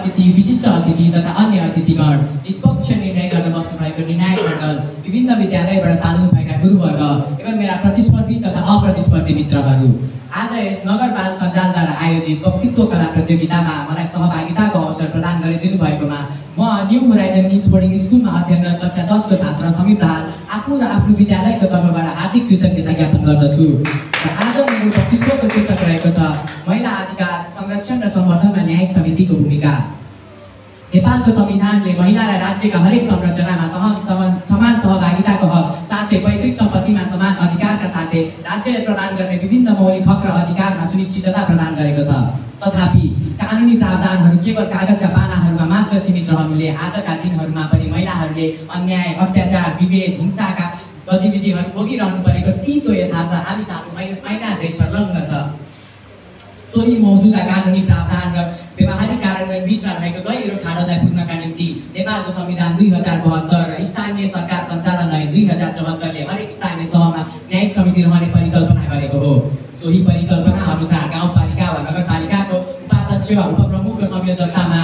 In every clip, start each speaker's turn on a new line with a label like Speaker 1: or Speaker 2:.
Speaker 1: अतिथि, विशिष्ट अतिथि तथा अन्य अतिथिगण, निष्पक्ष निर्णय गर्न बस्नुभएको निर्णायक मण्डल, विभिन्न विद्यालयबाट पाल्नुभएका गुरुवर्ग एवं मेरा प्रतिस्पर्धी तथा अप्रतिस्पर्धी मित्रहरू, आज यस नगर बाल सञ्जालद्वारा आयोजित वक्तित्व कला प्रतियोगितामा मलाई सहभागिताको अवसर प्रदान गरिदिनु भएकोमा म न्यू होराइजन मिल्स बोर्डिङ स्कुलमा अध्ययनरत कक्षा 10 को छात्र समीप दाहाल आफू र आफ्नो विद्यालयको तर्फबाट हार्दिक कृतज्ञता ज्ञापन गर्दछु। र आज मेरो वक्तित्वको शीर्षक रहेको छ महिला अधिकार संरक्षण र सम्वर्धनमा न्यायिक समितिको भूमिका। नेपालको संविधानले महिलालाई राज्यका हरेक संरचनामा समान सहभागिताको हक साथै पैतृक सम्पत्तिमा समान अधिकारका साथै राज्यले प्रदान गर्ने विभिन्न मौलिक हक र अधिकारमा सुनिश्चितता प्रदान गरेको छ। तथापि कानुनी प्रावधानहरू केवल कागजका पानाहरूमा मात्र सीमित रहनुले आजका दिनहरूमा पनि महिलाहरूले अन्याय, अत्याचार, विभेद, हिंसाका गतिविधिहरू भोगिरहनु परेको तीतो यथार्थ हामी सामु ऐना झैँ संलग्न छ। सोही मौजुदा कानुनी प्रावधान र व्यवहारिक कार्यान्वयन बीचमा रहेको गहिरो खाडललाई पुर्नका निम्ति नेपालको संविधान 2072 र स्थानीय सरकार सञ्चालन ऐन 2074 ले हरेक स्थानीय तहमा न्यायिक समिति रहने परिकल्पना गरेको हो। सोही परिकल्पना अनुसार गाउँपालिका वा नगरपालिकाको उपाध्यक्ष वा उपप्रमुखको संयोजकतामा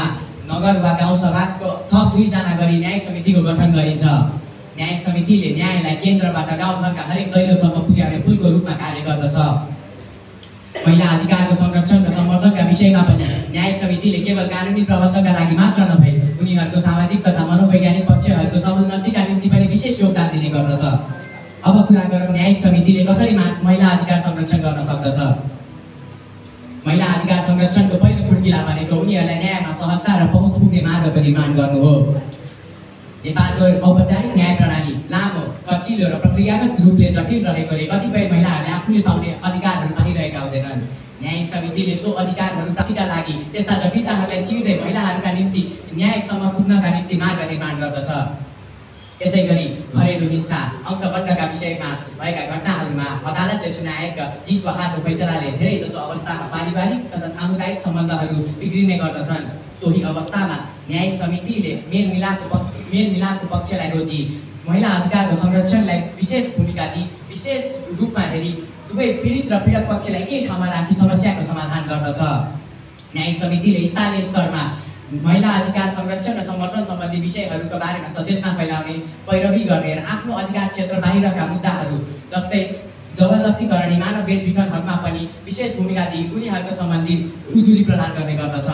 Speaker 1: नगर वा गाउँसभाको थप 2 जना गरी न्यायिक समितिको गठन गरिन्छ। न्यायिक समितिले न्यायलाई केन्द्रबाट गाउँघरका हरेक दैलोसम्म पुर्याउने पुलको रूपमा कार्य गर्दछ। महिला अधिकारको संरक्षण र सम्वर्धनका विषयमा पनि न्यायिक समितिले केवल कानुनी प्रबन्धनका लागि मात्र नभई उनीहरूको सामाजिक तथा मनोवैज्ञानिक पक्षहरूको समुन्नतिका निम्ति पनि विशेष योगदान दिने गर्दछ। अब कुरा गरौँ न्यायिक समितिले कसरी महिला अधिकार संरक्षण गर्न सक्दछ। महिला अधिकार संरक्षणको पहिलो खुड्किला भनेको उनीहरूलाई न्यायमा सहजता र पहुँच पुग्ने मार्गको निर्माण गर्नु हो। नेपालको औपचारिक न्याय प्रणाली लामो, कच्चिलो र प्रक्रियागत रूपले जटिल रहेकोले कतिपय महिलाहरूले आफूले पाउने अधिकारहरू पाइरहेका हुँदैनन्। न्यायिक समितिले सो अधिकारहरू प्राप्तिका लागि त्यस्ता जटिलताहरूलाई चिर्दै महिलाहरूका निम्ति न्यायसम्म पुग्नका निम्ति मार्ग निर्माण गर्दछ। त्यसैगरी घरेलु हिंसा, अंशबन्धका विषयमा भएका घटनाहरूमा अदालतले सुनाएका जित वा हारको फैसलाले धेरैजसो अवस्थामा पारिवारिक तथा सामुदायिक सम्बन्धहरू बिग्रिने गर्दछन्। सोही अवस्थामा न्यायिक समितिले मेलमिलापको पक्षलाई रोजी महिला अधिकारको संरक्षणलाई विशेष भूमिका दिई विशेष रूपमा हेरी दुवै पीडित र पीडक पक्षलाई एक ठाउँमा राखी समस्याको समाधान गर्दछ। न्यायिक समितिले स्थानीय स्तरमा महिला अधिकार संरक्षण र सम्वर्धन सम्बन्धी विषयहरूका बारेमा सचेतना फैलाउने, पैरवी गर्ने र आफ्नो अधिकार क्षेत्र बाहिरका मुद्दाहरू जस्तै जबरजस्ती गर्ने मानव बेचबिखनहरूमा पनि विशेष भूमिका दिई उनीहरूको सम्बन्धी उजुरी प्रदान गर्ने गर्दछ।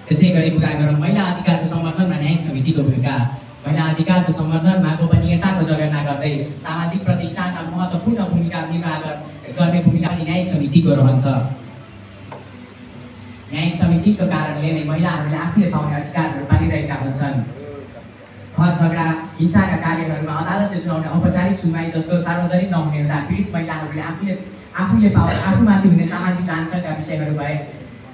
Speaker 1: त्यसैगरी कुरा गरौँ महिला अधिकारको सम्वर्धनमा न्यायिक समितिको भूमिका। महिला अधिकारको सम्वर्धनमा गोपनीयताको जगेर्ना गर्दै सामाजिक प्रतिष्ठानमा महत्त्वपूर्ण भूमिका निर्वाह गर्ने भूमिका पनि न्यायिक समितिको रहन्छ। न्यायिक समितिको कारणले नै महिलाहरूले आफूले पाउने अधिकारहरू पाइरहेका हुन्छन्। घर झगडा, हिंसाका कार्यहरूमा अदालतले सुनाउने औपचारिक सुनवाई जस्तो सार्वजनिक नहुने हुँदा पीडित महिलाहरूले आफूमाथि हुने सामाजिक लान्छनका विषयहरू भए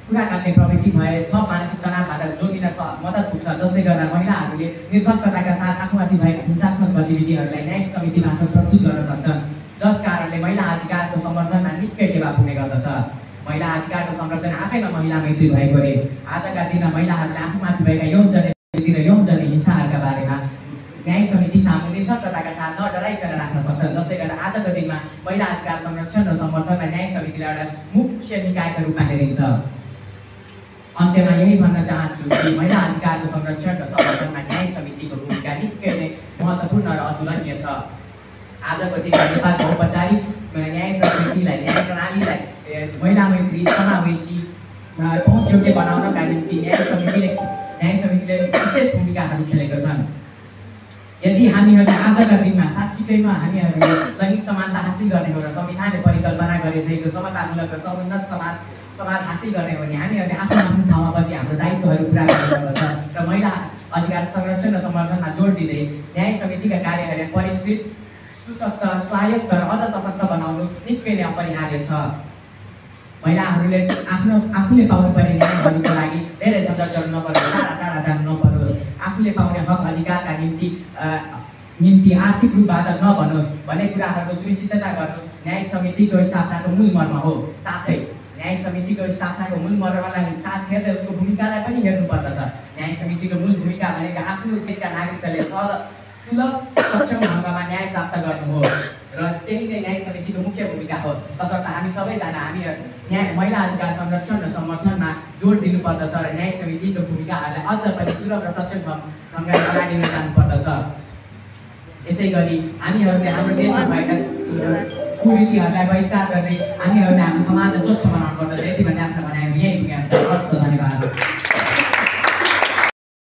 Speaker 1: कुरा काट्ने प्रवृत्ति भए थप मानसिक तनावबाट जोगिन मद्दत पुग्छ, जसले गर्दा महिलाहरूले निर्धक्कताका साथ आफूमाथि भएका हिंसात्मक गतिविधिहरूलाई न्यायिक समिति मार्फत प्रस्तुत गर्न सक्छन्, जस कारणले महिला अधिकारको सम्वर्धनमा निकै टेवा पुग्ने गर्दछ। महिला अधिकारको संरक्षण आफैमा महिला मैत्री भएकोले आजका दिनमा महिलाहरूले आफूमाथि भएका यौनजन्य र यौनजन्य हिंसाहरूका बारेमा न्यायिक समिति सामु निर्धक्कताका साथ नडराइकन राख्न सक्छन्, जसले गर्दा आजको दिनमा महिला अधिकार संरक्षण र सम्वर्धनमा न्यायिक समितिलाई एउटा मुख्य निकायका रूपमा हेरिन्छ। अन्त्यमा यही भन्न चाहन्छु कि महिला अधिकारको संरक्षण र सम्वर्धनमा न्यायिक समितिको भूमिका निकै नै महत्त्वपूर्ण र अतुलनीय छ। आजको दिनमा नेपालको औपचारिक न्याय प्रणालीलाई महिला मैत्री, समावेशी, पहुँचयोग्य बनाउनका निम्ति न्यायिक समितिले विशेष भूमिकाहरू खेलेका छन्। यदि हामीहरूले आजका दिनमा साँच्चीकैमा हामीहरूले लैङ्गिक समानता हासिल गर्ने हो र संविधानले परिकल्पना गरेको समतामूलक र समुन्नत समाज हासिल गर्ने हो भने हामीहरूले आफ्नो ठाउँमा पछि हाम्रो दायित्वहरू पुरा गर्नुपर्दछ र महिला अधिकार संरक्षण र सम्वर्धनमा जोड दिँदै न्यायिक समितिका कार्यहरूलाई परिष्कृत, सुशक्त, स्वायत्त र अझ सशक्त बनाउनु निकै नै अपरिहार्य छ। महिलाहरूले आफूले पाउनुपर्ने न्यायहरूको लागि धेरै झन्झट गर्नु नपरोस्, टाढा जानु नपरोस्, आफूले पाउने हक अधिकारका निम्ति आर्थिक रूप बाधक नबनोस् भन्ने कुराहरूको सुनिश्चितता गर्नु न्यायिक समितिको स्थापनाको मूल मर्म हो। साथै न्यायिक समितिको स्थापनाको मूल मर्मलाई साथ हेर्दै उसको भूमिकालाई पनि हेर्नुपर्दछ। न्यायिक समितिको मूल भूमिका भनेको आफ्नो देशका नागरिकहरूले सुलभ सक्षम ढङ्गमा न्याय प्राप्त गर्नु हो र त्यही नै न्यायिक समितिको मुख्य भूमिका हो। तसर्थ हामी सबैजना महिला अधिकार संरक्षण र सम्वर्धनमा जोड दिनुपर्दछ र न्यायिक समितिको भूमिका अझ पनि सुलभ र सक्षम ढङ्गले अगाडि जानुपर्दछ। यसै गरी हामीहरूले हाम्रो देशमा भएका कुरीतिहरूलाई बहिष्कार गर्ने, हामीहरूले हाम्रो समाजलाई स्वच्छ बनाउनु पर्दछ। यति भन्ने